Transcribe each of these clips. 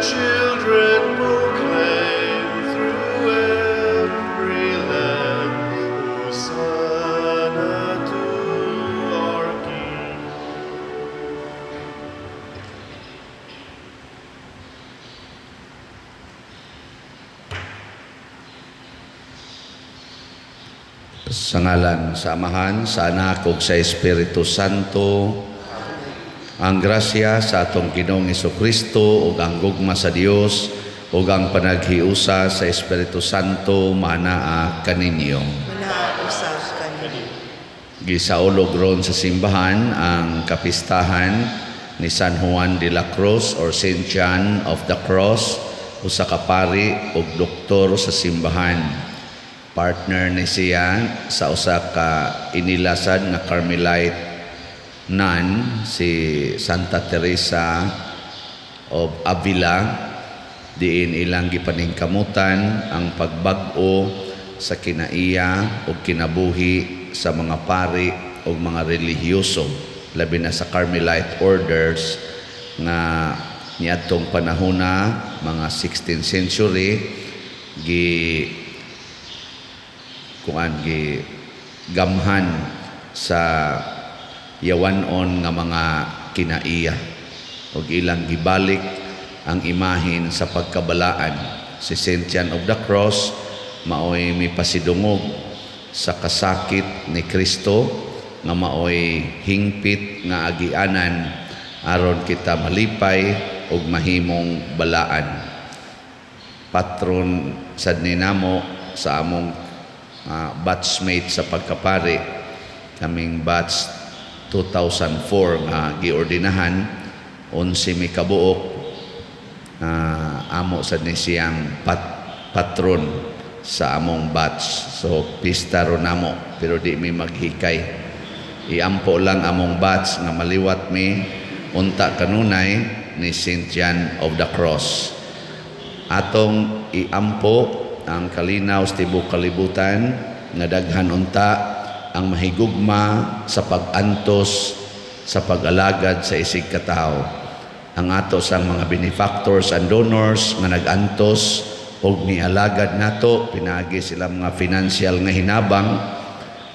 Children proclaim through every land, Hosanna to our King. Sa ngalan sa Amahan, sa Anak ug sa Espiritu Santo, ang grasya sa atong Ginoong Kristo ug ang gugma sa Dios ug ang panaghiusa sa Espiritu Santo manaa kaninyo. Manaa usab kaninyo. Gisaulog ron sa simbahan ang kapistahan ni San Juan de la Cruz or Saint John of the Cross, usa ka pari ug doktor sa simbahan. Partner ni siya sa usa ka inilasad nga Carmelite nun, si Santa Teresa of Avila, diin ilang gipaningkamutan ang pagbag-o sa kinaiya ug kinabuhi sa mga pari ug mga relihiyoso, labi na sa Carmelite orders nga niadtong panahona, mga 16th century, gi kuan gi gamhan sa yawanon nga mga kinaiya ug ilang gibalik ang imahin sa pagkabalaan. Si Saint John of the Cross maoy mipasidungog sa kasakit ni Kristo nga maoy hingpit nga agianan aron kita malipay ug mahimong balaan. Patron sad ni namo sa among batchmate sa pagkapari, kaming batch 2004 nga giordinahan, 11 mi kabuok, amo sad ni siyang patron sa among batch. So pista ron namo, pero di mi maghikay. Iampo lang among batch nga maliwat mi unta kanunay ni Saint John of the Cross. Atong iampo ang kalinaw sa tibuok kalibutan nga daghan unta ang mahigugma sa pag-antos sa pag-alagad sa isig katawo. Ang ato sang mga benefactors and donors nga nag-antos og nialagad nato pinaagi sila mga financial nga hinabang,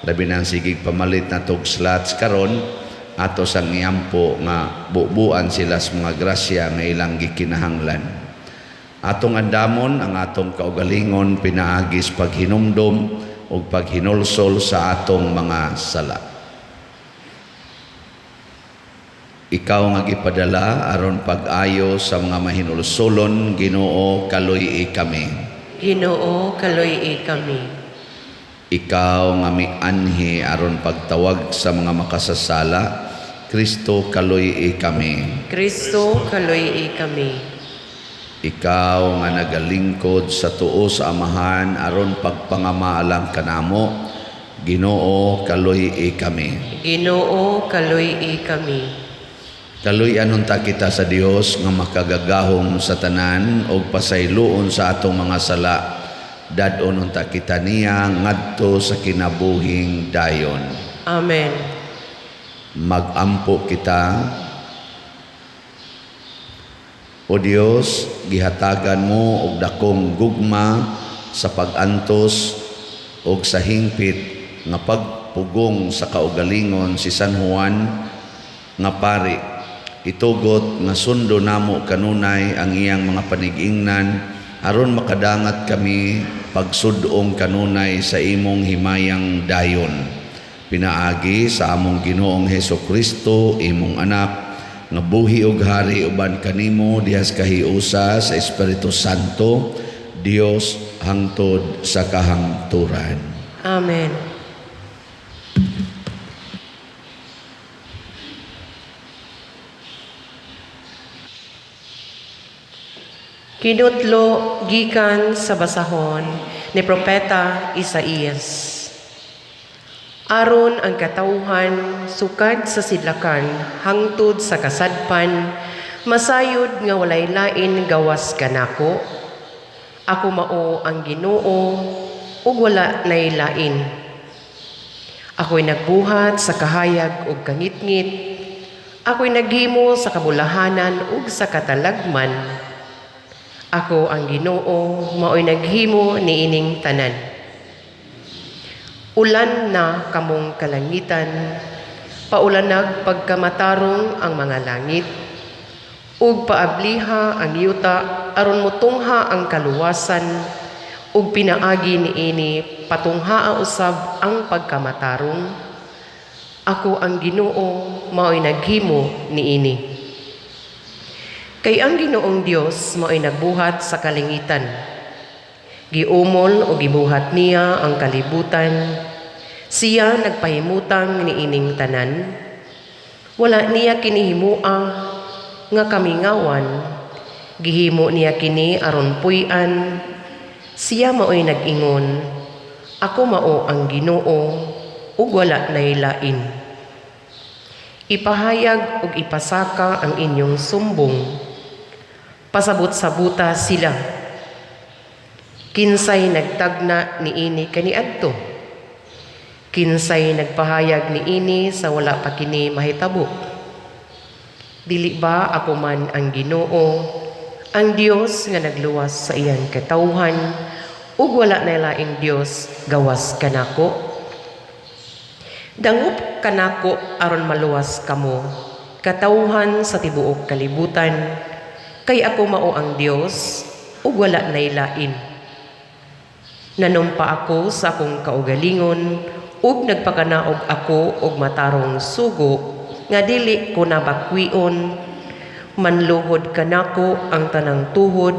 labi na ang sigig pamalit na tog slots karon, ato sang iampo nga bubuan sila sa mga grasya nga ilang gikinahanglan. Atong andamon ang atong kaugalingon pinaagi sa paghinumdom ug paghinulsol sa atong mga sala. Ikaw nga gipadala aron pag-ayo sa mga mahinulsolon, Ginoo, kaluy-i kami. Ginoo, kaluy-i kami. Ikaw nga mianhi aron pagtawag sa mga makasasala, Kristo, kaluy-i kami. Kristo, kaluy-i kami. Ikaw nga nagalingkod sa tuo sa Amahan aron pagpangamaalang kanamo, Ginoo, kaluy-i kami. Ginoo, kaluy-i kami. Kaluy-an unta kita sa Dios nga makagagahom sa tanan og pasayloon sa atong mga sala. Dad-on unta kita niya ngadto sa kinabuhing dayon. Amen. Magampo kita. O Dios, gihatagan mo og dakong gugma sa pag-antos og sa hingpit nga pagpugong sa kaugalingon si San Juan nga pari. Itugot nga sundo namo kanunay ang iyang mga panigingnan aron makadangat kami pagsudong kanunay sa imong himayang dayon. Pinaagi sa among Ginoong Heso Kristo, imong anak, nga buhi og hari uban kanimo dihas kahiusa sa Espiritu Santo, Dios hangtod sa kahangturan. Amen. Kinutlo gikan sa basahon ni Propeta Isaías. Aron ang katawhan sukad sa sidlakan hangtod sa kasadpan, masayod nga walay lain gawas kanako. Ako mao ang Ginoo ug wala nay lain. Ako'y nagbuhat sa kahayag ug kangitngit. Ako'y naghimo sa kabulahanan ug sa katalagman. Ako ang Ginoo, maoy naghimo niining tanan. Ulan na kamong kalangitan, paulanag pagkamatarong ang mga langit, ug paabliha ang yuta aron mutungha ang kaluwasan, ug pinaagi niini patunghaa usab ang pagkamatarong. Ako ang Ginoo, maoy naghimo niini. Kay ang Ginoong Dios maoy nagbuhat sa kalangitan. Giumol o gibuhat niya ang kalibutan. Siya nagpahimutang niining tanan. Wala niya kinihimua nga kamingawan. Gihimo niya kini aron puy-an. Siya maoy nag-ingon, ako mao ang Ginoo ug wala nay lain. Ipahayag ug ipasaka ang inyong sumbong. Pasabot-sabuta sila. Kinsay nagtagna niini kaniadto? Kinsay nagpahayag niini sa wala pa kini mahitabo? Dili ba ako man ang Ginoo, ang Dios nga nagluwas sa iyang katawhan, ug wala na laing Dios gawas kanako? Dangop kanako aron maluwas kamo, katawhan sa tibuok kalibutan, kay ako mao ang Dios ug wala nay lain. Nanumpa ako sa akong kaugalingon ug nagpakanaog ako og matarong sugo nga dili ko nabakwion. Manluhod kanako ang tanang tuhod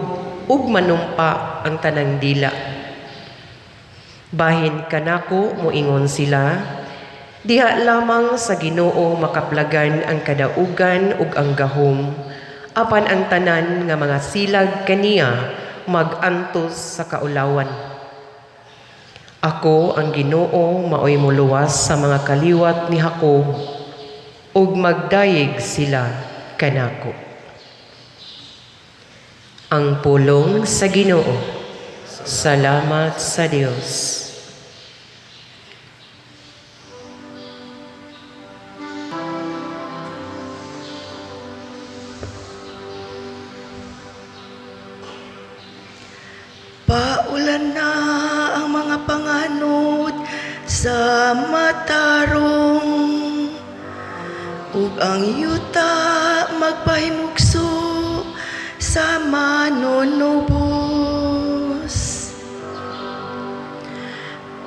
ug manumpa ang tanang dila. Bahin kanako moingon sila, diha lamang sa Ginoo makaplagan ang kadaugan ug ang gahom, apan ang tanan nga mga silag kaniya mag-antos sa kaulawan. Ako ang Ginoo maoy moluwas sa mga kaliwat ni Jacob ug magdayeg sila kanako. Ang pulong sa Ginoo. Salamat sa Dios. Paulan na ang mga panganod sa matarong, ug ang yuta magpahimugso sa manunubos.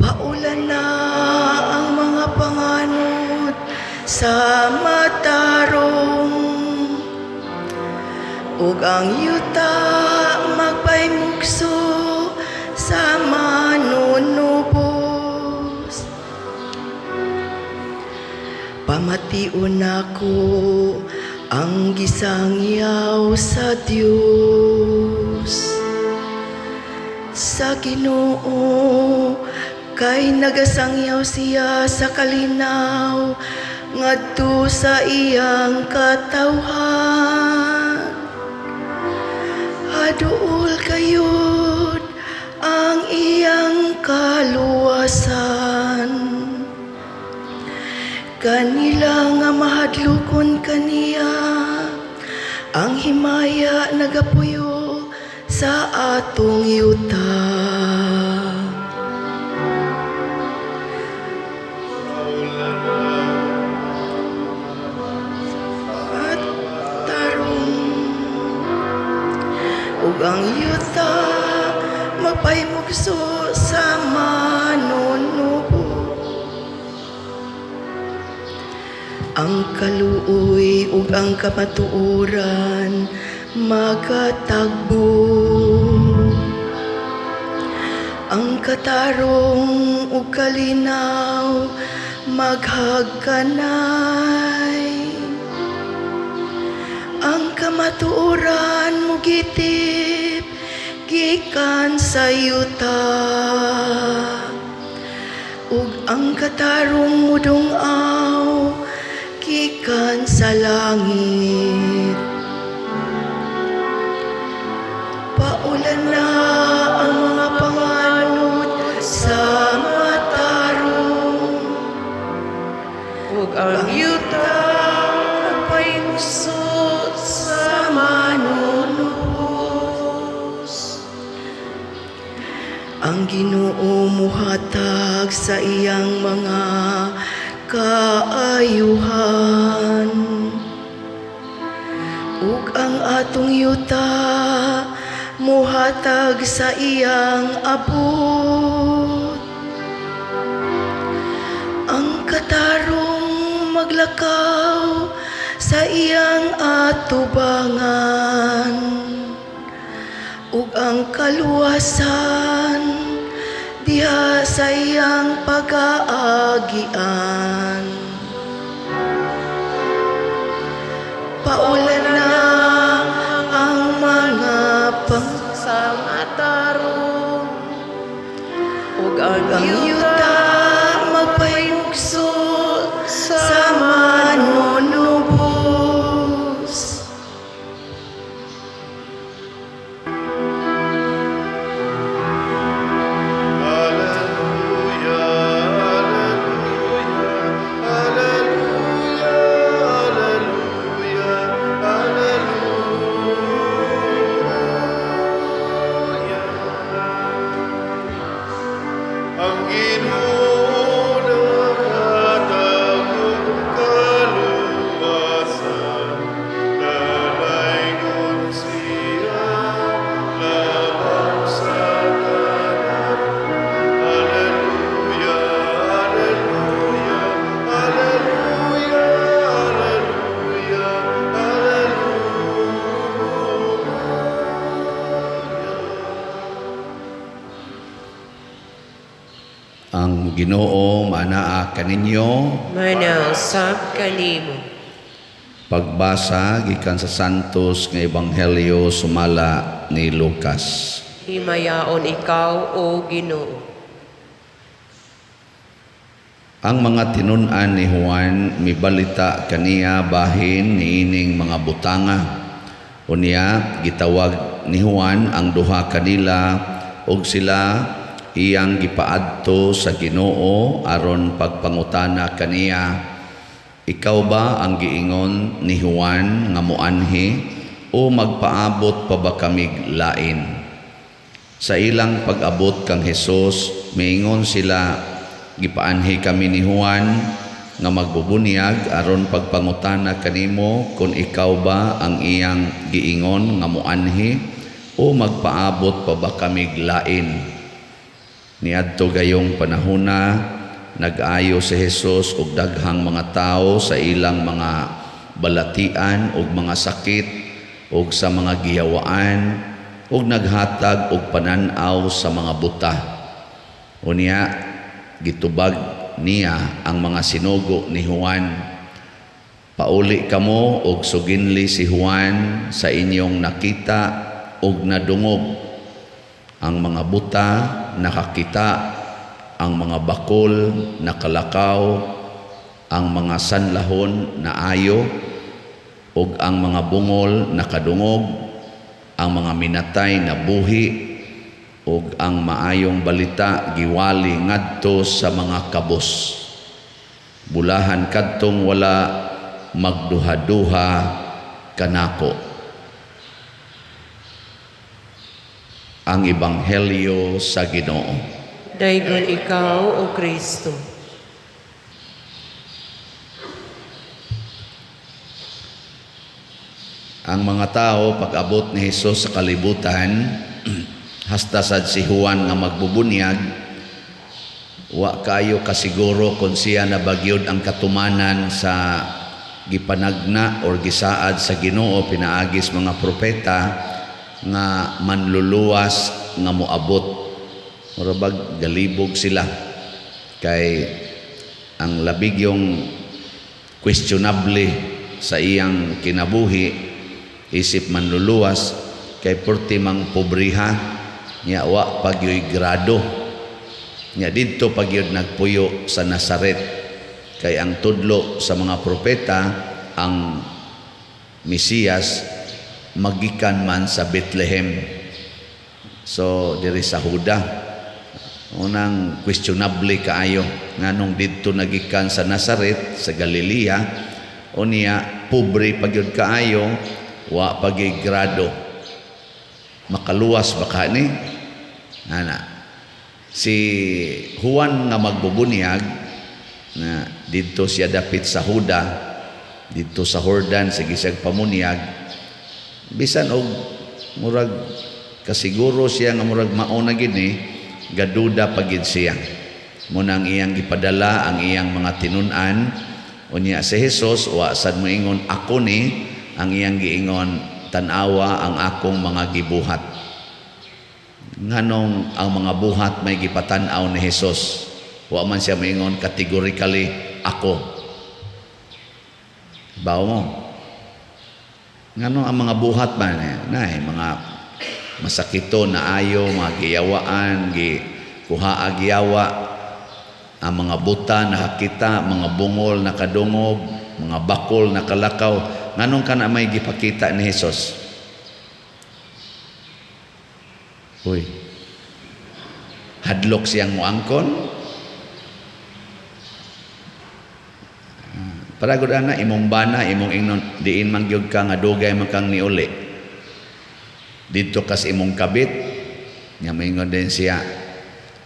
Paulan na ang mga panganod sa matarong, ug ang yuta magpahimugso sa manunubos. Pamation nako ang gisangyaw sa Dios, sa Ginoo, kay nagasangyaw siya sa kalinaw ngadto sa iyang katawhan. Haduol kayod ang iyang kaluwasan. Kanila nga mahadlokon kaniya, ang himaya nagapuyo sa atong yuta. At tarong ug ang yuta magpahimugso sa manunubo. Ang kaluoy ug ang kamatuoran magatagbo. Ang katarong ug kalinaw maghagkanay. Ang kamatuoran mugitip gikan sa yuta, ug ang katarong mudungaw gikan sa langit. Paulan na ang mga panganod sa matarong, ug ang yuta magpahimugso sa sa manunubo. Ginoo muhatag sa iyang mga kaayuhan ug ang atong yuta muhatag sa iyang abot. Ang katarong maglakaw sa iyang atubangan ug ang kaluwasan diha sa iyang pag-aagian. Paulan na ang mga pang sa matarong ug ang ang yuta yuta magpahimugso sa manunubos. Alleluia, alleluia, alleluia, alleluia, alleluia. Ang Ginoo naghatag og kaluwasan, nalaygon siya labaw sa tanan. Alleluia, alleluia, alleluia, alleluia, alleluia. Ang Ginoo maanaa kaninyo. Manausab kanimo. Pagbasa gikan sa Santos nga Ebanghelyo sumala ni Lucas. Himayaon ikaw, o Ginoo. Ang mga tinun-an ni Juan mibalita kaniya bahin niining mga butanga. Unya gitawag ni Juan ang duha kanila ug sila iyang gipaadto sa Ginoo aron pagpangutana kaniya, ikaw ba ang giingon ni Juan nga moanhi o magpaabot pa ba kamig lain? Sa ilang pag-abot kang Hesus, miingon sila, gipaanhi kami ni Juan nga magbubunyag aron pagpangutana kanimo kung ikaw ba ang iyang giingon nga moanhi o magpaabot pa ba kamig lain. Niadto gayong panahona, nag-ayo si Hesus og daghang mga tawo sa ilang mga balatian og mga sakit og sa mga gihawaan og naghatag og panan-aw sa mga buta. Unya gitubag niya ang mga sinugo ni Juan, pauli kamo og suginli si Juan sa inyong nakita og nadungog. Ang mga buta nakakita, ang mga bakol nakalakaw, ang mga sanlahon naayo, ug ang mga bungol nakadungog, ang mga minatay nabuhi, ug ang maayong balita giwali ngadto sa mga kabos. Bulahan kadtong wala magduha-duha kanako. Ang Ebanghelyo sa Ginoo. Daygon ikaw, O Kristo. Ang mga tao pag-abot ni Hesus sa kalibutan, hasta sad si Juan nga magbubunyag, wa kayo kasiguro kung siya nabagyod ang katumanan sa gipanagna or gisaad sa Ginoo pinaagis mga propeta nga manluluwas nga moabot. Murabag galibog sila kay ang labig yung questionable sa iyang kinabuhi isip manluluwas kay perti mang pobriha nya wa pagyoy grado nya didto pagyod nagpuyo sa Nazaret kay ang tudlo sa mga propeta ang Mesiyas magikan man sa Bethlehem. So diri sa Huda unang questionable kaayo nganong didto nagikan sa Nazaret sa Galilea, unya pobre pagyud kaayo, wa pagi grado, makaluwas ba ka ni ana. Si Juan nga magbubunyag na didto siya dapit sa Huda, didto sa Jordan, sige siya pamunyag, bisan og murag kasiguro siya nga murag mao na gid ni, gaduda pa gid siya. Muna ang iyang gipadala ang iyang mga tinun-an. Unya si Jesus wa sad moingon ako ni, ang iyang giingon, tan-awa ang akong mga gibuhat. Nganong ang mga buhat may gipatan-aw ni Jesus? Wa man siya moingon categorically ako. Bawo mo. Nganong ang mga buhat man nay mga masakito na ayo, mga giyawaan, gi kuhaa giyawa, ang mga buta nakakita, mga bungol nakadungog, mga bakol nakalakaw. Nganong kana may gipakita ni Jesus? Uy. Hadlok siyang muangkon. Para gud ana imong bana, imong ingnon, diin man gyud ka nga dugay man kang niuli. Didto kas imong kabit, nga maingon din siya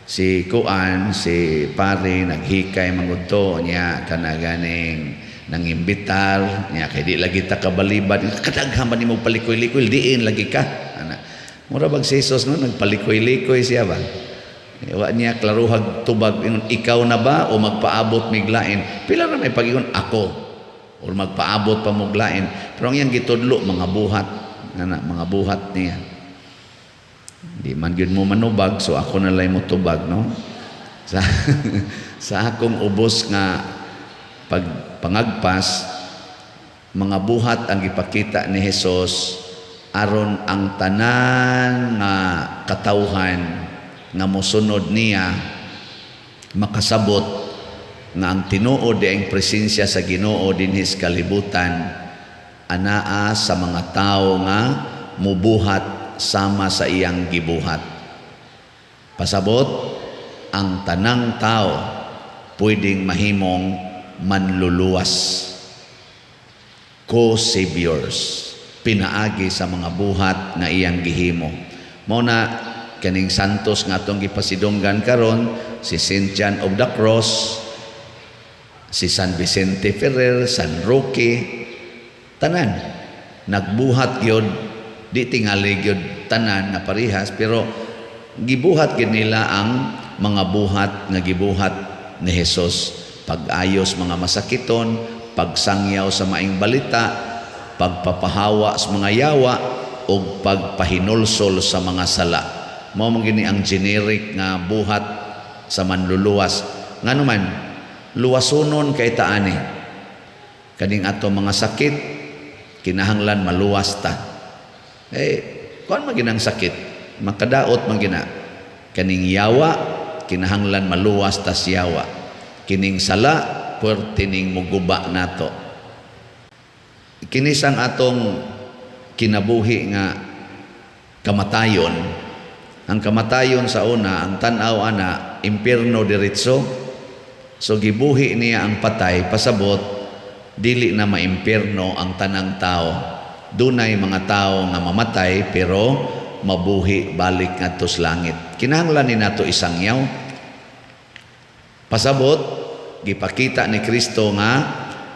si kuan, si pare naghikay man gud to niya kana ganing nangimbitar niya kay di lagi ta kabalibad, kadaghan man nimo palikoy-likoy, diin lagi ka ana. Mura bag si Jesus no, nagpalikoy-likoy siya ba? Wa niya klaruhag tubag ingon ikaw na ba o magpaabot miglain. Pila ra may pag-ingon ako or magpaabot pa moglain, pero ang iyang gitudlo mga buhat ana, mga buhat niya. Di man gyud mo manubag, so ako na lay mo tubag, no? Sa sa akong ubos nga pagpangagpas, mga buhat ang gipakita ni Jesus aron ang tanan nga katawhan nga mosunod niya makasabot nga ang tinuod ang presensya sa Ginoo dinhi sa kalibutan anaa sa mga tawo nga mubuhat sama sa iyang gibuhat. Pasabot, ang tanang tao pwedeng mahimong manluluwas, co-saviors, pinaagi sa mga buhat nga iyang gihimo. Mao na kaning santos nga atong gipasidunggan karon, si Saint John of the Cross, si San Vicente Ferrer, San Roque, tanan nagbuhat gyud, di tingali gyud tanan nga parehas, pero gibuhat gyud nila ang mga buhat nga gibuhat ni Jesus. Pag-ayos mga masakiton, pagsangyaw sa maing balita, pagpapahawa sa mga yawa, ug pagpahinulsol sa mga sala. Mao man gini ang generic nga buhat sa manluluwas. Ngano man luwasonon kay taani kaning ato mga sakit, kinahanglan maluwas ta. Kuan man ginang sakit, makadaot man gina. Kaning yawa, kinahanglan maluwas ta siyawa. Kining sala, puwerte ning muguba nato. Kinisang atong kinabuhi nga kamatayon. Ang kamatayon sa una, ang tan-aw ana, impierno diretso. So gibuhi niya ang patay, pasabot, dili na maimpierno ang tanang tao. Dunay mga tao nga mamatay pero mabuhi balik ngadto sa langit. Kinahanglan ni nato isangyaw. Pasabot, gipakita ni Kristo nga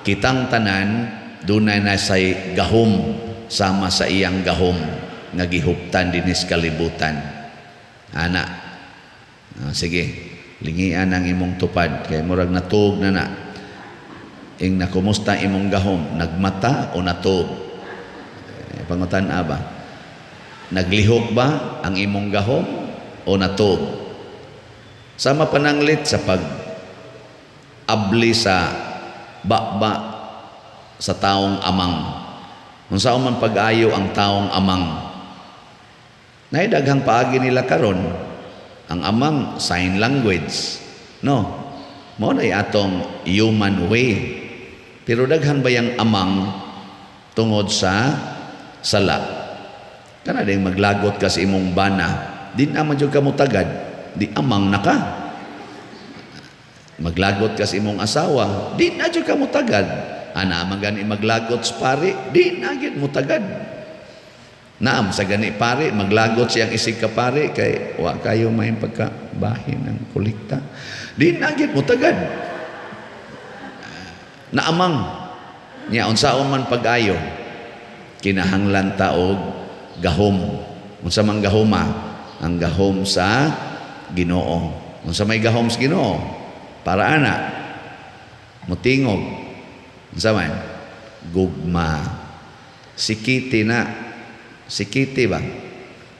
kitang tanan dunay na say gahom sama sa iyang gahom nga gihuptan dinhi sa kalibutan. Ana. Sige, lingian ang imong tupad kay murag natuog na na. Ing na kumusta imong gahom, nagmata o natuog? Pangutan-a ba? Naglihok ba ang imong gahom o natuog? Sama pananglit sa pag abli sa baba sa taong amang. Unsa man pag-ayo ang taong amang? Nay daghang paagi nila karon. Ang amang sign language, no? Mao nay atong human way. Pero daghan ba yang amang tungod sa sala? Kana ding maglagot ka sa imong bana, di na man jud ka motagad, di amang na ka. Maglagot ka sa imong asawa, di na jud ka motagad. Ana man gani maglagot sa pari, di na gyud motagad. Naam sa gani pare, maglagot siyang isig ka pare kay wa kayo may pagkabahin ng kolekta. Di na gyud mo tagad. Naamang nya unsaon man pag-ayo, kinahanglan ta og gahom. Unsa man gahoma? Ang gahom sa Ginoo. Unsa may gahom sa Ginoo? Para ana mutingog. Unsa man? Gugma. Sikiti na. Sikiti ba?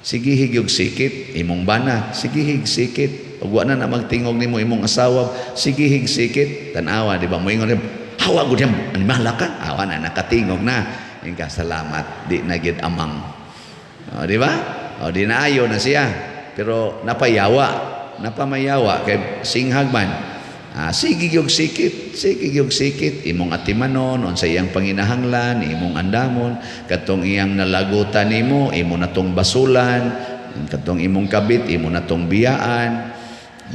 Sigihig yung sikit, imong bana, sigihig sikit. Ug wa na na magtingog nimo imong asawa, sigihig sikit. Tan-awa, di ba? Moingon rin, hawa gud yan, animala ka. Awa na, nakatingog na. Yung ka, salamat, di na gyud amang. O, di ba? O, di na ayo na siya. Pero napayawa, napamayawa, kay singhag man. Ah, sige yung sikit, sige yung sikit, imong atimanon, unsa iyang panginahanglan, imong andamon, katong iyang nalagutan nimo, imo na tong basulan, katong imong kabit, imo na tong biyaan,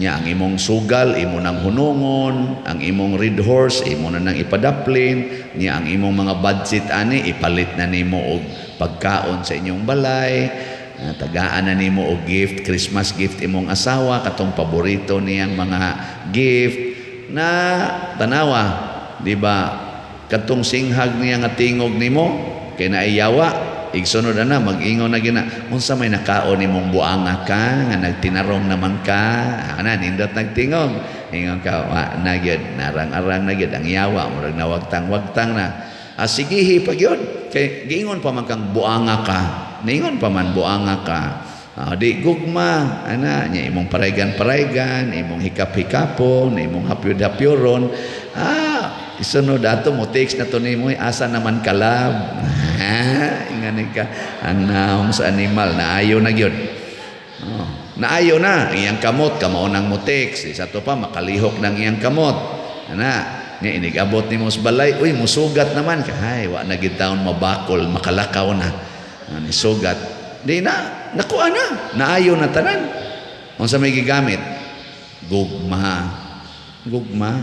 nya ang imong sugal, imo nang hunungon, ang imong red horse, imo na nang ipadaplin, nya ang imong mga budget ani, ipalit na nimo og pagkaon sa inyong balay, tagaan na nimo og gift, Christmas gift imong asawa, katong paborito niyang mga gift na tanawa, di ba? Katong singhag niya nga tingog nimo kay naiyawa, igsunod na mag-ingon na gina, unsa may nakaon nimong buanga ka nga nagtinarong naman ka, ana nindot nagtingog, ingon ka wa na gyud, narang-arang na gyud ang yawa, murag nawagtang-wagtang na. Ah, sigihi pa gyud kay giingon pa man kang buanga ka, niingon pa man buanga ka. Ah, di gugma ana nya imong paraygan-paraygan, imong hikap-hikapon, imong hapyod-hapyoron. Ah, isunod ato mo text na to nimo, asa naman kalab. Ingani ka ang naong sa animal naayo na gyud. Oh, naayo na iyang kamot kamao nang mo text, isa to pa makalihok ng iyang kamot. Ana nya inigabot nimo sa balay, uy musugat naman ka. Hay, wa na gid taon mabakol, makalakaw na. Ni sugat. Di na, nakuha na, naayo na tanan. Unsa may gigamit? Gugma. Gugma.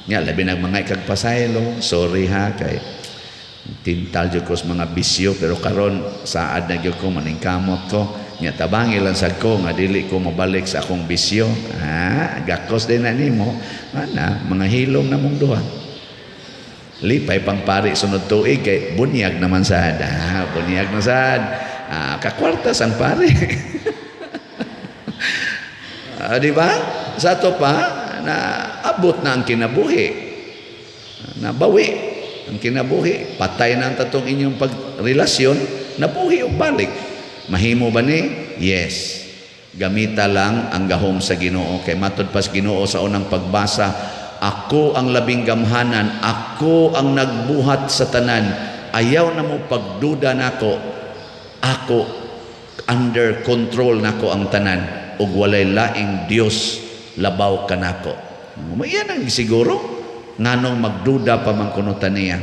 Nya labi nag mga ikagpasaylo, sorry ha kay tintal jud ko sa mga bisyo pero karon saad na gyud ko maningkamot ko. Nya tabangi lang sad ko nga dili ko mabalik sa akong bisyo. Ha, gakos din na nimo. Ana, mga hilom na mong duha. Lipay pang pari sunod tuig kay bunyag naman sad. Ha, bunyag na sad. Ah, kakwartas ang pare. Ah, di ba? Sa ato pa na abot na ang kinabuhi. Nabawi ang kinabuhi. Patay na ang tatong inyong pagrelasyon, nabuhi og balik. Mahimo ba ni? Yes. Gamita lang ang gahom sa Ginoo. Kay matod pas Ginoo sa unang pagbasa, ako ang labing gamhanan, ako ang nagbuhat sa tanan. Ayaw na mo pagduda nako. Ako under control nako ang tanan ug walay laing Dios labaw kanako. Mayan ang siguro nganong magduda pa man kuno ta niya.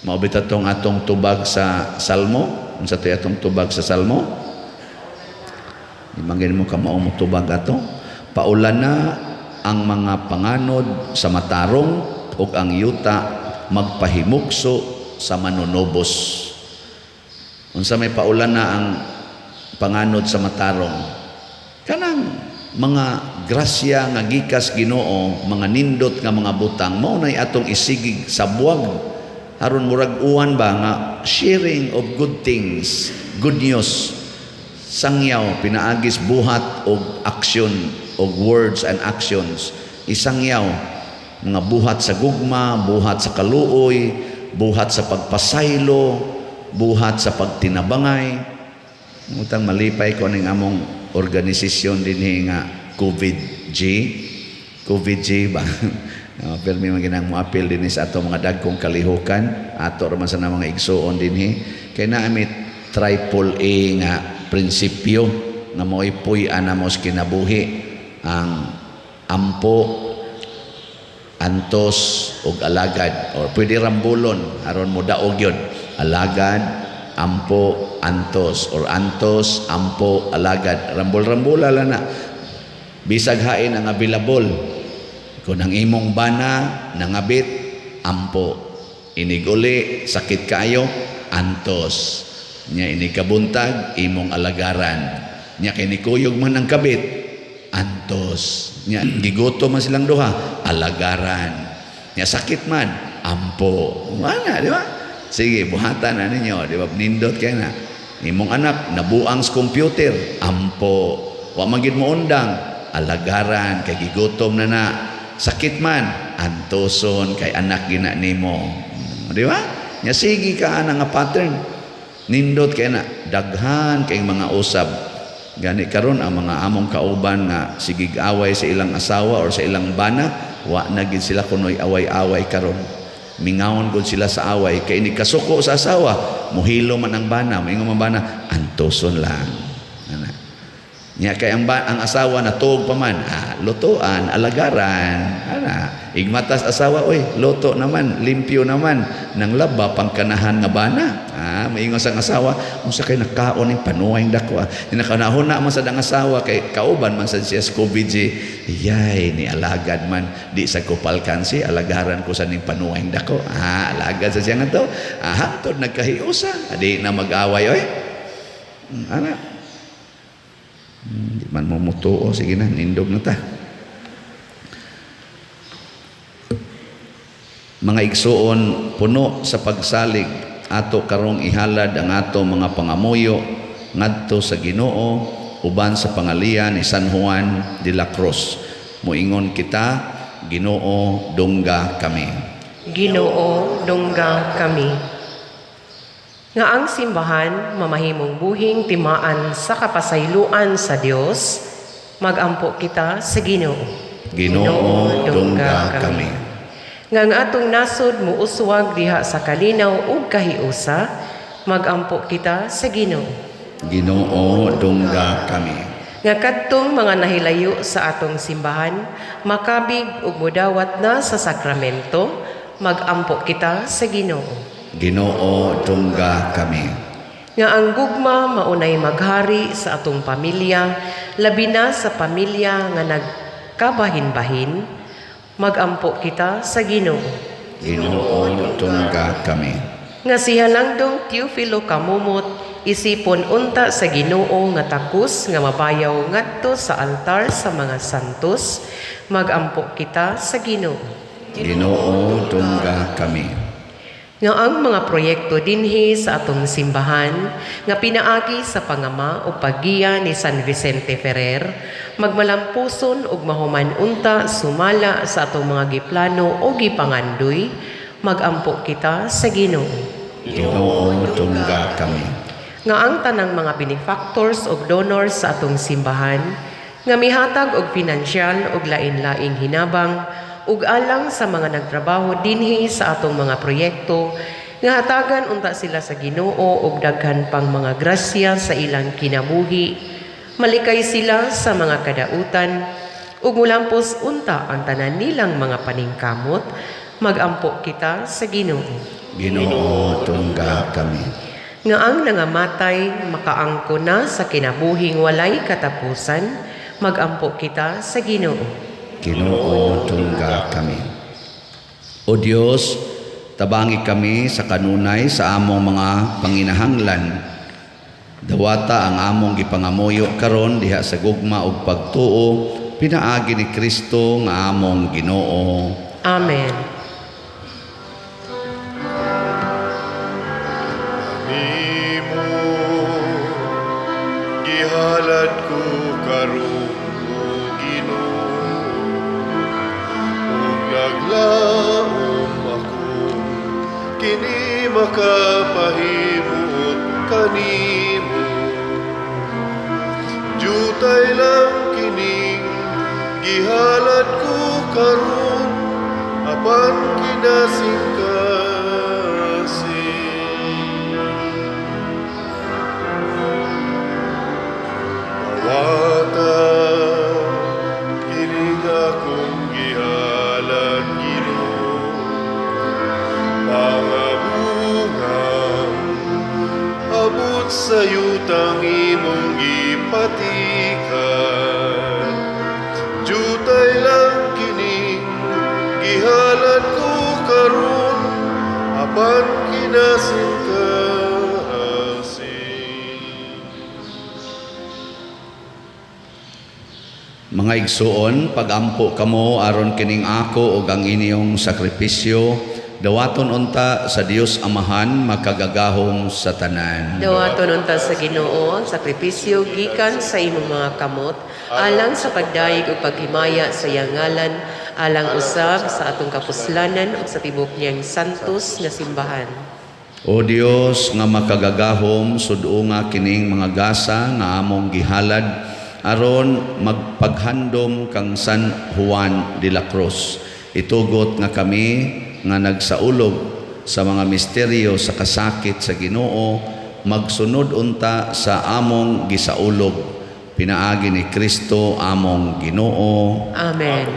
Mao bitaw tong atong tubag sa Salmo. Unsa to'y atong tubag sa Salmo? Imagine mo kamao mo tubag ato. Paulan na ang mga panganod sa matarong ug ang yuta magpahimukso sa manunubos. Unsa may paulan na ang panganod sa matarong? Kanang mga grasya nga gikas Ginoo, mga nindot nga mga butang, mao nay atong isigig sa buwag. Aron murag uwan ba nga sharing of good things, good news. Sangyaw pinaagis buhat og aksyon og words and actions. Isangyaw mga buhat sa gugma, buhat sa kaluoy, buhat sa pagpasaylo, buhat sa pagtinabangay. Utang malipay ko ning among organisasyon dinhi nga COVID-G. COVID-G ba? Pero may mga ginang moapil dinhi sa ato mga dagkong kalihukan, ato ra man sa mga igsuon dinhi. Kay naa mi triple A nga prinsipyo nga mo'y puy-an namo sa kinabuhi, ang ampo, antos ug alagad, or pwede rambulon aron mo daog yun. Alagad, ampo, antos, or antos, ampo, alagad. Rambol-rambola lang na. Bisag hain ang available. Kung ang imong bana nangabit, ampo. Iniguli, sakit kaayo, antos. Nya ini kabuntag imong alagaran. Nya kay nikuyog man ang kabit, antos. Nya gigutom man silang duha, alagaran. Nya sakit man, ampo. Wala, di ba? Sige, buhatan na ninyo, di ba? Nindot kay na. Imong anak nabuang sa computer, ampo. Wa man gid mo undang, alagaran kay gigutom na na. Sakit man, antoson kay anak gina nimo. Di ba? Nya sige ka ana nga pattern. Nindot kay na daghan kay mga usab. Gani karon ang mga among kauban nga sigig away sa ilang asawa or sa ilang bana, wa na gid sila kunoy away-away karon. Mingawon gud sila sa away kay ini kasuko sa asawa, muhilo man ang bana, moingon man bana, antoson lang. Ana. Nya kay ang asawa natuog pa man, lutuan, alagaran, ana. Igmatas asawa, oy, luto naman, limpyo naman, nang laba pangkanahan nga bana. Maingon sang asawa, unsa kay nakaon ning panuay dako. Nakanahuna man sad ang asawa kay kauban man sad siya sa COVID si, yay ni alagad man di sa kupalkansi, alagaran ko sa ning panuay dako. Alagad sa siya nga to. Hangtod nagkahiusa, di na mag-away oy. Ana. Di man mo mutuo, sige na, nindog na ta. Mga igsuon, puno sa pagsalig ato karong ihalad ang ato mga pangamuyo ngadto sa Ginoo uban sa pangalian ni San Juan de la Cruz. Moingon kita, Ginoo, dungga kami. Ginoo, dungga kami. Nga ang simbahan mamahimong buhing timaan sa kapasayloan sa Dios, magampo kita sa Ginoo. Ginoo, dungga kami. Nga ang atong nasod muuswag diha sa kalinaw ug kahiusa, magampo kita sa Ginoo. Ginoo, dungga kami. Nga kadtong mga nahilayo sa atong simbahan, makabig ug mudawat na sa sakramento, magampo kita sa Ginoo. Ginoo, dungga kami. Nga ang gugma maunay maghari sa atong pamilya, labi na sa pamilya nga nagkabahin-bahin, magampo kita sa Ginoo. Ginoo, dungga kami. Nga si Halangdong Teofilo Camomot, isipon unta sa Ginoo nga takos nga mabayaw ngadto sa altar sa mga santos, magampo kita sa Ginoo. Ginoo, dungga kami. Nga ang mga proyekto dinhi sa atong simbahan nga pinaagi sa pangama o paggiya ni San Vicente Ferrer, magmalampuson ug mahuman unta sumala sa atong mga giplano o gipangandoy, magampo kita sa Ginoo. Ginoo, dungga kami. Nga ang tanang mga benefactors ug donors sa atong simbahan nga mihatag og pinansyal ug lain-laing hinabang ug alang sa mga nagtrabaho dinhi sa atong mga proyekto, nga hatagan unta sila sa Ginoo og daghan pang mga grasya sa ilang kinabuhi, malikay sila sa mga kadautan ug mulampos unta ang tanan nilang mga paningkamot, magampo kita sa Ginoo. Ginoo, tungga kami. Nga ang nangamatay makaangko na sa kinabuhing walay katapusan, magampo kita sa Ginoo. Ginoo, tungga kami. O Dios, tabangi kami sa kanunay sa among mga panginahanglan. Dawata ang among gipangamuyo karon diha sa gugma ug pagtuo, pinaagi ni Kristo nga among Ginoo. Amen. Nimo gihalad ko karon, o Ginoo, ug naglaom ako kini makapahimuot kanimo. Jutay lang kining gihalad ko karon, apan kinasingkasing. Dawata kining akong gihalad, Ginoo, pangabungang abot sa yutang imong gipatikan. Jutay lang kining gihalad ko karon, apan kinasingkasing. Mga igsuon, pagampo kamo aron kining ako ug ang inyong sakripisyo, dawaton unta sa Dios Amahan makagagahom sa tanan. Dawaton unta sa Ginoo ang sakripisyo gikan sa imong mga kamot alang sa pagdayeg ug paghimaya sa iyang ngalan, alang usab sa atong kapuslanan ug sa tibuok niyang santos nga simbahan. O Dios nga makagagahom, sud-unga kining mga gasa nga among gihalad aron magpaghandom kang San Juan de la Cruz. Itugot nga kami nga nagsaulog sa mga misteryo sa kasakit sa Ginoo, magsunod unta sa among gisaulog. Pinaagi ni Kristo among Ginoo. Amen.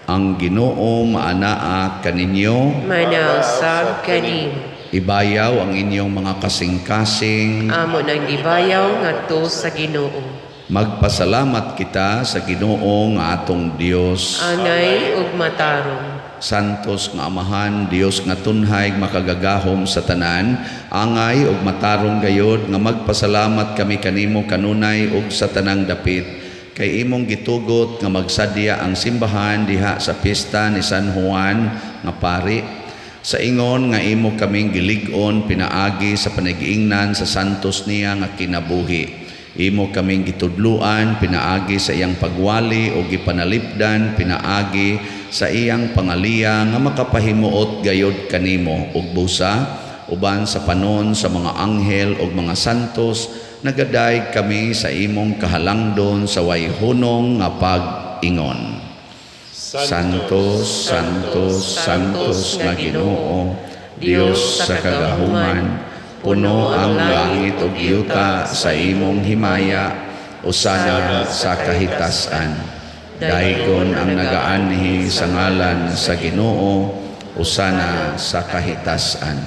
Ang Ginoo maanaa kaninyo. Manausab kanimo. Ibayaw ang inyong mga kasing-kasing. Amo nang gibayaw ngadto sa Ginoo. Magpasalamat kita sa Ginoo nga atong Dios. Angay ug matarong. Santos nga Amahan, Dios nga tunhay makagagahom sa tanan, angay ug matarong gayod nga magpasalamat kami kanimo kanunay ug sa tanang dapit, kay imong gitugot nga magsadya ang simbahan diha sa pista ni San Juan nga pari, sa ingon nga imo kaming gilig-on pinaagi sa panagiingnan sa santos niya nga kinabuhi. Imo kaming gitudluan pinaagi sa iyang pagwali o gipanalipdan pinaagi sa iyang pangaliya nga makapahimuot gayod kanimo ug busa uban sa panon sa mga anghel ug mga santos nagadayeg kami sa imong kahalangdon sa way hunong nga pag-ingon. Santos, Santos, Santos nga Ginoo, Dios sa kagahuman, puno ang langit ug yuta sa imong himaya, usana sa kahitasan. Daygon ang nagaanhi sa ngalan sa Ginoo, usana sa kahitasan.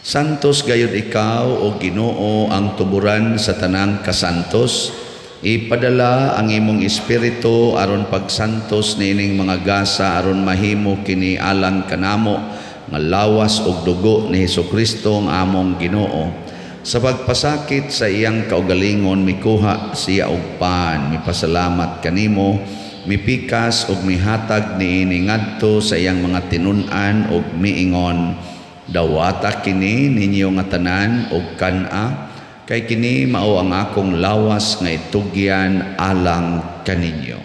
Santos gayud ikaw o Ginoo ang tuburan sa tanang kasantos. Ipadala ang imong espiritu aron pagsantos niining mga gasa aron mahimo kini alang kanamo nga lawas ug dugo ni Hesukristo ang among Ginoo. Sa pagpasakit sa iyang kaugalingon mikuha siya og pan, mipasalamat kanimo, mipikas ug mihatag niini ngadto sa iyang mga tinun-an ug miingon, dawata kini ninyo nga tanan ug kan-a, kay kini mao ang akong lawas nga itugyan alang kaninyo.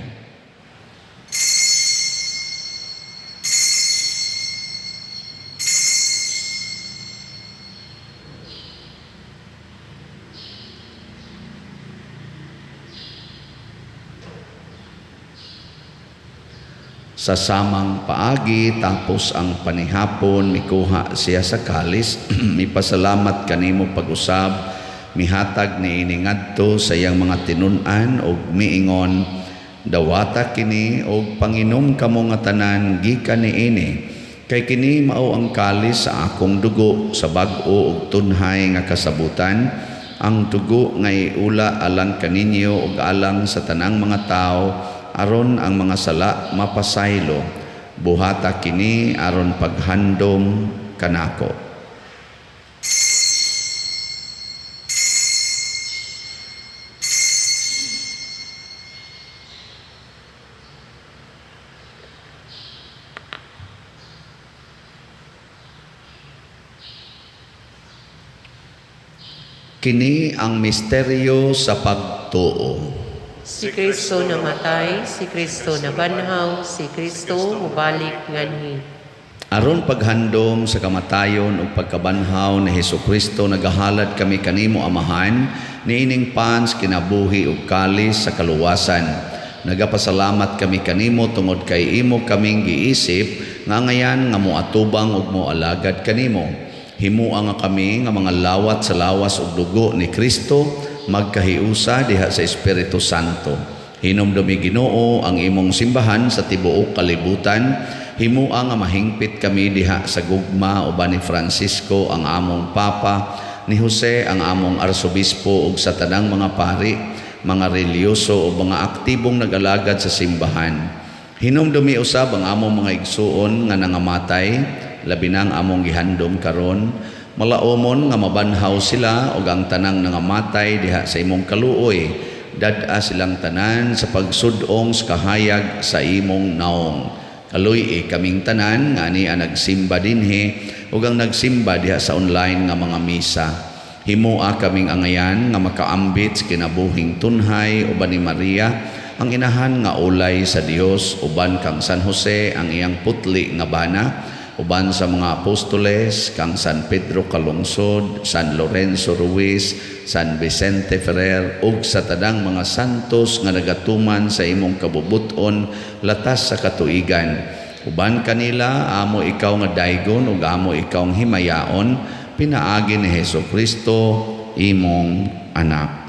Sa samang paagi, tapos ang panihapon, mikuha siya sa kalis, mipasalamat kanimo pag-usab, mihatag niini ngadto sa iyang mga tinun-an og miingon, dawata kini og panginom kamo nga tanan gikan niini, kay kini mao ang kalis sa akong dugo sa bag-o og tunhay nga kasabutan, ang dugo nga iula alang kaninyo ug alang sa tanang mga tawo, aron ang mga sala mapasaylo. Buhata kini aron paghandom kanako. Kini ang misteryo sa pagtuo. Si Kristo namatay, si Kristo nabanhaw, si Kristo mubalik nganhi. Aron paghandom sa kamatayon ug pagkabanhaw ni Hesukristo, nagahalad kami kanimo Amahan niining pans kinabuhi ug kalis sa kaluwasan. Nagapasalamat kami kanimo tungod kay imo kaming giisip nga ngayan nga moatubang ug moalagad kanimo. Himua nga kami nga mga lawat sa lawas ug dugo ni Kristo magkahiusa diha sa Espiritu Santo. Hinumdumi Ginoo ang imong simbahan sa tibuok kalibutan. Himua nga mahingpit kami diha sa gugma uban ni Francisco ang among Papa, ni Jose ang among Arsobispo ug sa tanang mga pari, mga relihiyoso ug mga aktibong nag-alagad sa simbahan. Hinumdumi usab ang among mga igsuon nga nangamatay, labi na ang among gihandom karon, Malaumon nga mabanhaw sila ug ang tanang nangamatay diha sa imong kaluoy, dad-a silang tanan sa pagsud-ong sa kahayag sa imong naong. Kaluy-i kaming tanan nga ani ang nagsimba dinhi ug ang nagsimba diha sa online nga mga misa. Himoa kaming angayan nga makaambit sa kinabuhing tunhay uban ni Maria ang inahan nga ulay sa Dios, uban kang San Jose ang iyang putli nga bana, uban sa mga apostoles kang San Pedro Calungsod, San Lorenzo Ruiz, San Vicente Ferrer ug sa tanang mga santos nga nagatuman sa imong kabubuton latas sa katuigan. Uban kanila amo ikaw nga daygon ug amo ikaw ang himayaon, pinaagi ni Hesus Kristo imong anak.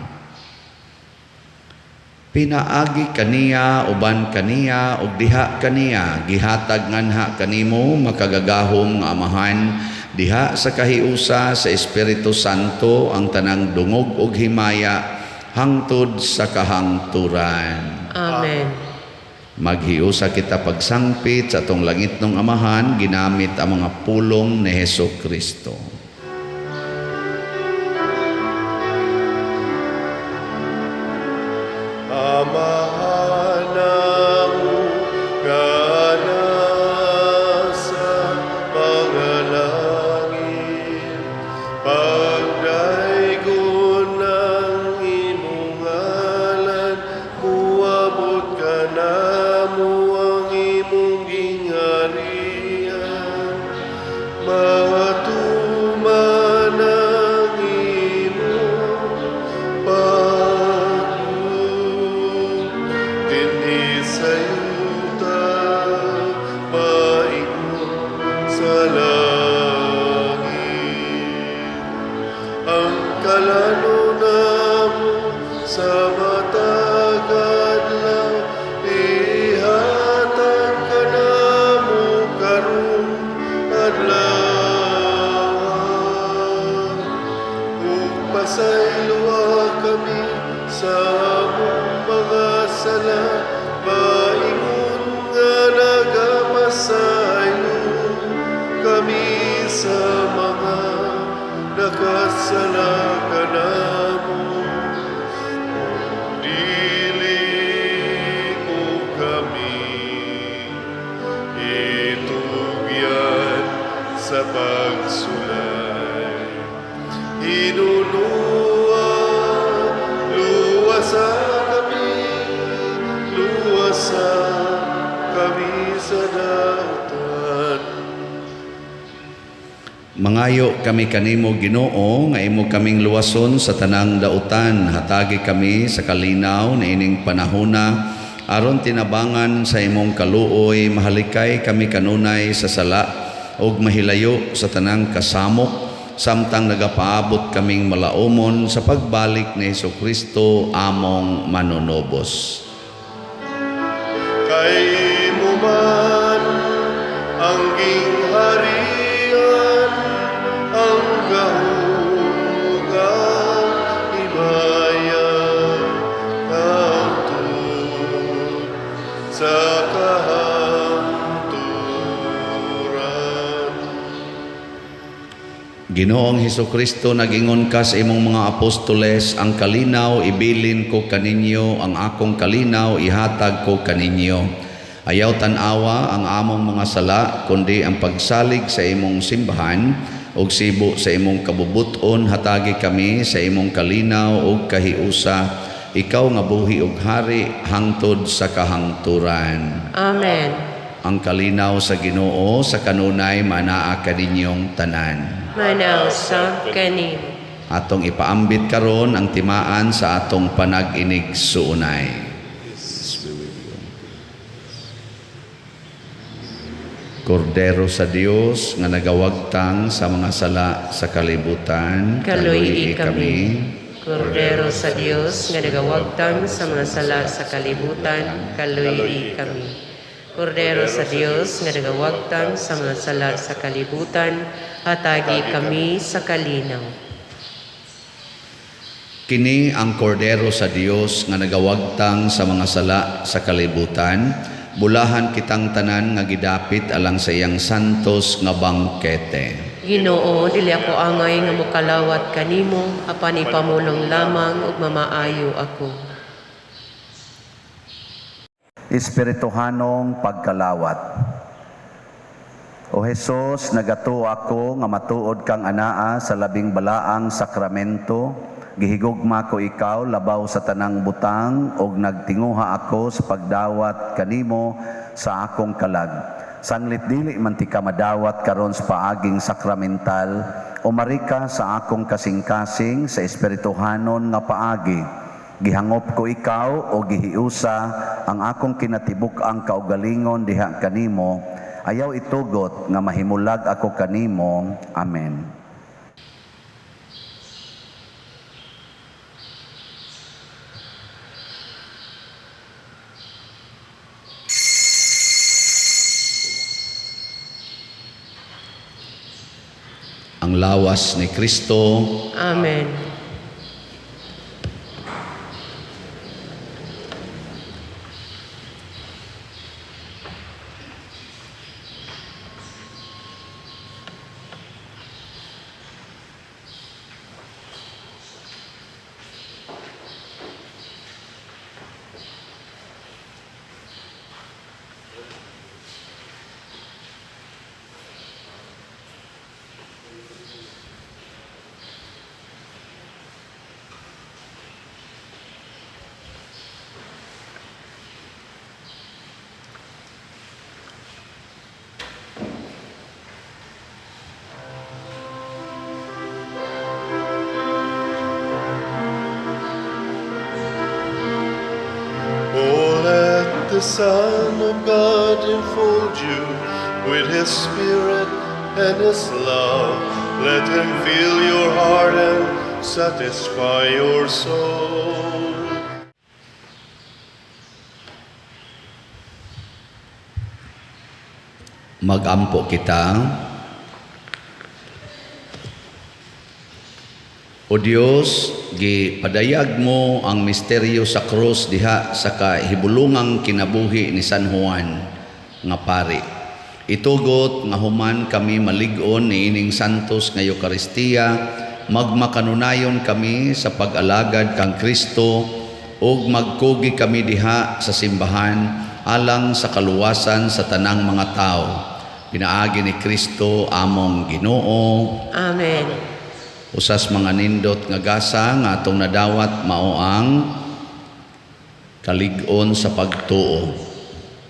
Pinaagi kaniya, uban kaniya ug diha kaniya, gihatag nganha kanimo makagagahom nga Amahan diha sa kahiusa sa Espiritu Santo ang tanang dungog ug himaya hangtod sa kahangturan. Amen. Maghiusa kita pagsangpit sa atong langitnong Amahan ginamit ang mga pulong ni Hesus Kristo. Amahan namo nga nasa mga langit, pagdaygon ang imong ngalan, muabot ka namo ang imong gingharian, matuman ang imong pagbuot dinhi sa yuta, maingon sa langit. Ang kalano namo sa matag adlaw, ihatag kanamo karong adlaw. Ug pasayloa kami sa among mga sala, maingon nga nagapasaylo kami sa mga nakasala kanamo. Dili mo kami itugyan sa pagsulay. Hinunua, luwasa kami, luwasa kami sa dautan. Mangayo kami kanimo Ginoo nga imo kaming luwason sa tanang dautan, hatagi kami sa kalinaw niining panahona aron tinabangan sa imong kaluoy, mahalikay kami kanunay sa sala ug mahilayo sa tanang kasamok, samtang nagapaabot kaming malaumon sa pagbalik ni Hesukristo among manunobos. Kay imo man ang gingharian, ang gahom, ang himaya, hangtod sa kahangturan. Ginoong Hesukristo, nag-ingon ka sa imong mga apostoles, ang kalinaw ibilin ko kaninyo, ang akong kalinaw ihatag ko kaninyo. Ayaw tan-awa ang among mga sala, kundi ang pagsalig sa imong simbahan ug sibo sa imong kabubuton, hatagi kami sa imong kalinaw ug kahiusa. Ikaw nga buhi ug hari hangtod sa kahangturan. Amen. Ang kalinaw sa Ginoo sa kanunay manaa kaninyong tanan. Manaw sa kanin. Atong ipaambit karon ang timaan sa atong panag-inig suunay. Kordero sa Dios nga nagawagtang sa mga sala sa kalibutan, Kaluy-i kami. Kordero sa Dios nga nagawagtang sa mga sala sa kalibutan, kaluy-i kami. Kordero sa Dios nga nagawagtang sa mga sala sa kalibutan, hatagi kami sa kalinaw. Kini ang kordero sa Dios nga nagawagtang sa mga sala sa kalibutan, bulahan kitang tanan nga gidapit alang sa iyang santos nga bangkete. Ginoo, dili ako angay nga mokalawat kanimo, apan ipamulong lamang ug mamaayo ako. Espirituhanong pagkalawat. O Hesus, nagatuo ako nga matuod kang anaa sa labing balaang sakramento. Gihigugma ko ikaw labaw sa tanang butang ug nagtinguha ako sa pagdawat kanimo sa akong kalag. Sanglit dili man tika madawat karon sa paaging sakramental, umarika sa akong kasing-kasing sa espirituhanon nga paagi. Gihangop ko ikaw o gihiusa ang akong kinatibuk-ang kaugalingon diha kanimo. Ayaw itugot nga mahimulag ako kanimo. Amen. Ang lawas ni Kristo. Amen. Oh, let the Son of God enfold you with His Spirit and His love. Let Him fill your heart and satisfy your soul. Magampo kita. O Dios, gipadayag mo ang misteryo sa krus diha sa kahibulungang kinabuhi ni San Juan nga pari. Itugot nga human kami malig-on niining santos nga Eukaristiya, magmakanunayon kami sa pag-alagad kang Kristo ug magkugi kami diha sa simbahan alang sa kaluwasan sa tanang mga tao. Pinaagi ni Kristo among Ginoo. Amen. Usas mga nindot nga gasa nga atong nadawat mao ang kalig-on sa pagtuo.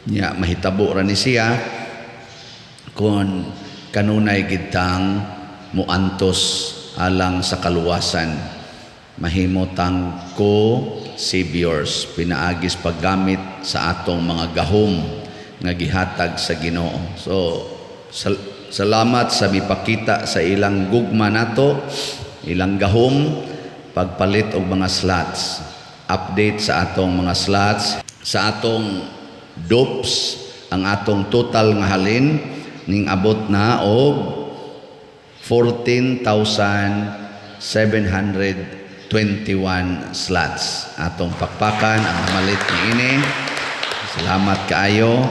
Nya mahitabo ra ni siya kon kanunay gitang muantos alang sa kaluwasan. Mahimo tang co-saviors pinaagis paggamit sa atong mga gahom nga gihatag sa Ginoo. So salamat sa mipakita sa ilang gugma nato, ilang gahom pagpalit og mga slots. Update sa atong mga slots, sa atong dopes, ang atong total nga halin ning abot na og 14,721 slots. Atong pakpakan ang namalit niini. Salamat kaayo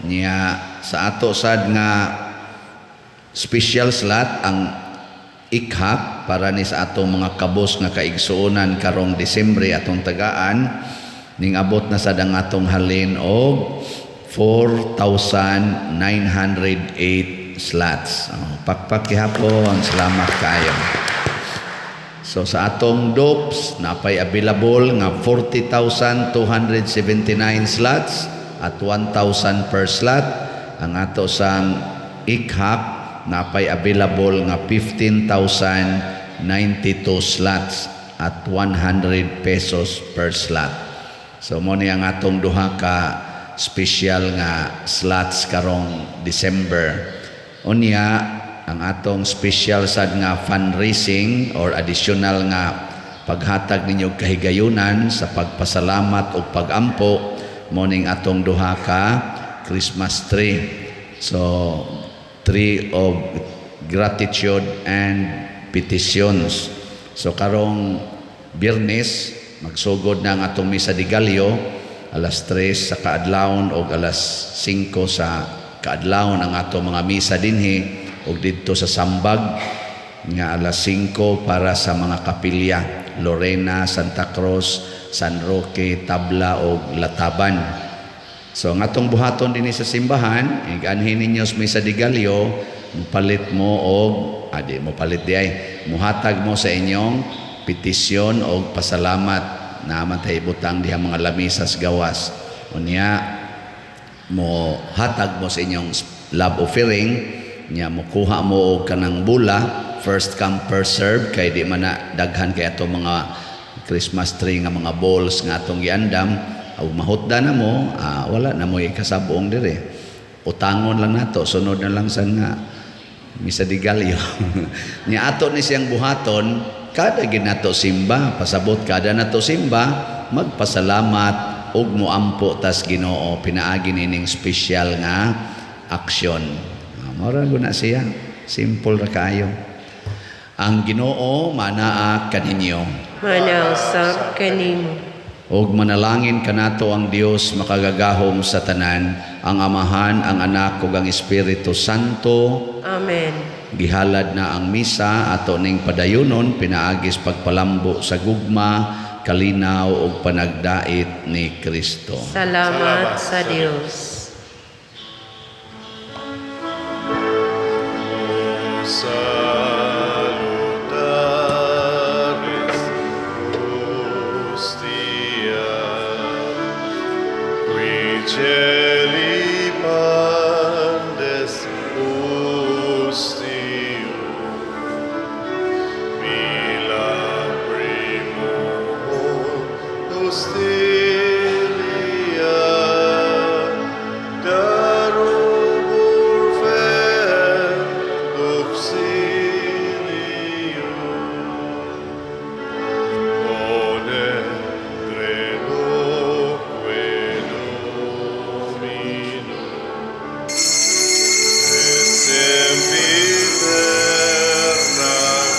niya sa ato sad nga special slot ang ikhak para ni sa atong mga kabos nga kaigsuonan karong Disyembre atong tagaan ning abot na sad ang atong halin og 4,908 slots. Oh, pakpak gihapon, salamat kaayo. So sa atong dopes napay available nga 40,279 slots at 1,000 per slot. Ang ato sang ikhak napay available nga 15,092 slots at 100 pesos per slot. So mo ni ang atong duha ka special nga slots karong December. Unya ang atong special sad nga fundraising or additional nga paghatag ninyo kahigayunan sa pagpasalamat o pagampo mo ning atong duha ka Christmas tree. So tree of gratitude and petitions. So karong Biyernes magsugod na ang atong misa de Gallo alas 3 sa kaadlawon og alas 5 sa kaadlawon ang atong mga misa dinhi. Ug didto sa Sambag nga alas 5 para sa mga kapilya, Lorena, Santa Cruz, San Roque, Tabla ug Lataban. So ang atong buhaton dinhi sa simbahan, iganhin ninyo sa Misa de Gallo, mupalit mo og adi mo palit di ay muhatag mo sa inyong petisyon og pasalamat. Naman tay butang diha mga lamisas gawas. Unya mo hatag mo sa inyong love offering, nya mokuha mo og kanang bula, first come first serve, kay di man na daghan kay ato mga Christmas tree nga mga balls nga atong giandam. Og mahutda na mo, wala na mo ikasabong dire, utangon lang nato sunod na lang sa nga Misa de Gallo. Nya ato ni siyang buhaton kada ginato simba, pasabot kada nato simba magpasalamat ug moampo tas Ginoo pinaagi nining special nga aksyon. Mao ra guna siya, simple ra kaayo. Ang Ginoo manaa kaninyo. Manausab kanimo. Ug manalangin kanato ang Dios makagagahom sa tanan, ang Amahan, ang Anak ug ang Espiritu Santo. Amen. Gihalad na ang misa ato ning padayunon pinaagis pagpalambo sa gugma, kalinaw ug panagdait ni Kristo. Salamat sa Dios. Salutaris hostia, qui celi pandes ustio, mila primo hostilia, darubur fer auxilium. Bone credoque Domino, et sempiterna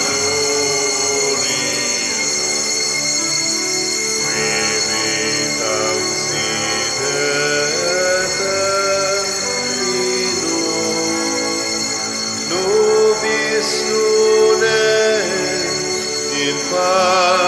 gloria, qui vitam sine termino, nobis lune in pace.